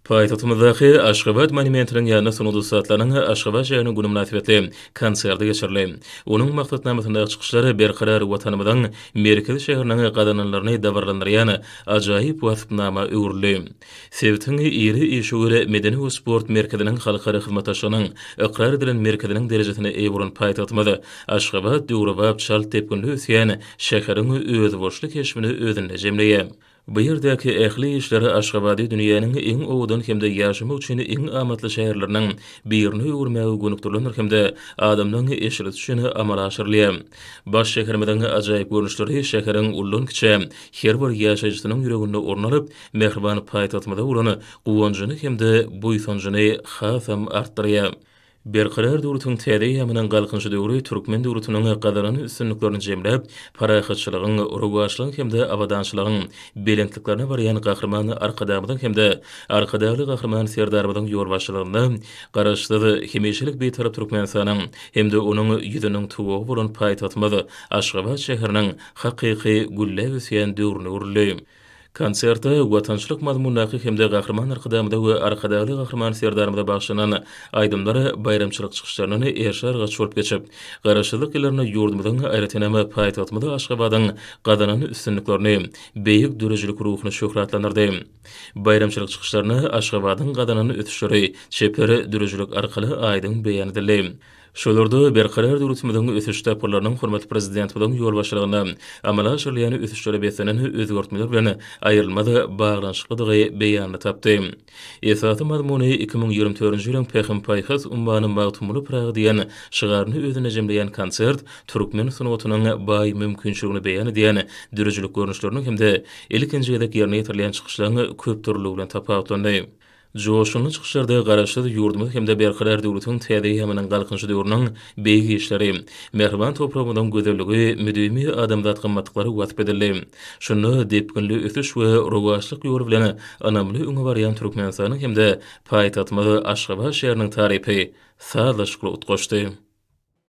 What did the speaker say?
Paýtagtymyzdaky Aşgabat monumentiniň ýanynda sungat ussatlarynyň Aşgabat şäheriniň güni mynasybetli konserti geçirildi. Onuň maksatnamasyndaky çykyşlar berkarar Watanymyzyň merkezi şäheriniň gazananlaryny dabaralandyrýan ajaýyp waspnama öwrüldi. Sebitiň iri işewür, medeni we sport merkeziniň halkara hyzmatdaşlygynyň ykrar edilen merkeziniň derejesine eýe bolan paýtagtymyz Aşgabat döwrebap, çalt depginli ösýän şäheriň özboluşly keşbini özünde jemleýär. Bu ýerdäki ähli işler Aşgabady dünýäniň iň owadan hem-de ýaşamak üçin iň amatly şäherleriniň birine öwürmäge gönükdirilendir hem-de adamlaryň eşreti üçin amala aşyrylýar. Baş şäherimiziň ajaýyp görnüşleri şäheriň uldan-kiçä her bir ýaşaýjysynyň ýüreginde orun alyp, mähriban paýtagtymyza bolan guwanjyny hem-de buýsanjyny hasam artdyrýar. Berkarar döwletiň täze eýýamynyň Galkynyşy döwri türkmen döwletiniň gazanan üstünliklerini jemläp, parahatçylygyň, rowaçlygyň hem-de abadançylygyň belentliklerine barýan Gahryman Arkadagymyzyň hem-de Arkadagly Gahryman Serdarymyzyň ýolbaşçylygynda Garaşsyz, hemişelik Bitarap Türkmenistanyň hem-de onuň ýüzüniň tuwagy bolan paýtagtymyz Aşgabat şäheriniň hakyky gülläp ösýän döwrüne öwrüldi. Konsertde watançylyk mazmundaky hem-de Gahryman Arkadagymyza we Arkadagly Gahryman Serdarymyza bagyşlanan aýdymlar baýramçylyk çykyşlaryndan eriş-argaç bolup geçip, Garaşsyzlyk ýyllarynda ýurdumyzyň, aýratynam, paýtagtymyz Aşgabadyň gazanan üstünliklerini, beýik döredijilik ruhuny şöhratlandyrdy. Baýramçylyk çykyşlarynda Aşgabadyň gazanan ösüşleri çeper döredijilik arkaly aýdyň beýan edildi. Şolarda Berkarar döwletimiziň ösüş tapgyrlarynyň hormatly Prezidentimiziň ýolbaşçylygynda amala aşyrylýan ösüşlere beslenen özgertmeler bilen aýrylmaz baglanyşyklydygy beýanyny tapdy. Esasy mazmuny 2024-nji ýylyň Pähim-paýhas ummany Magtymguly Pyragy diýen şygaryny özünde jemleýän konsert türkmen sungatynyň baý mümkinçiligini beýan edýän döredijilik görnüşleriniň hem-de ilkinji gezek ýerine ýetirilýän çykyşlaryň köpdürlüligi bilen tapawutlandy. Joşgunly çykyşlarda Garaşsyz ýurdumyz hem-de Berkarar döwletiň täze eýýamynyň Galkynyşy döwrüniň beýik işleri, mähriban topragymyzyň gözelligi, müdimi adamzat gymmatlyklary wasp edildi. Şunda depginli ösüş we rowaçlyk ýoly bilen ynamly öňe barýan Türkmenistanyň hem-de paýtagtymyz Aşgabat şäheriniň tarypy sazlaşykly utgaşdy.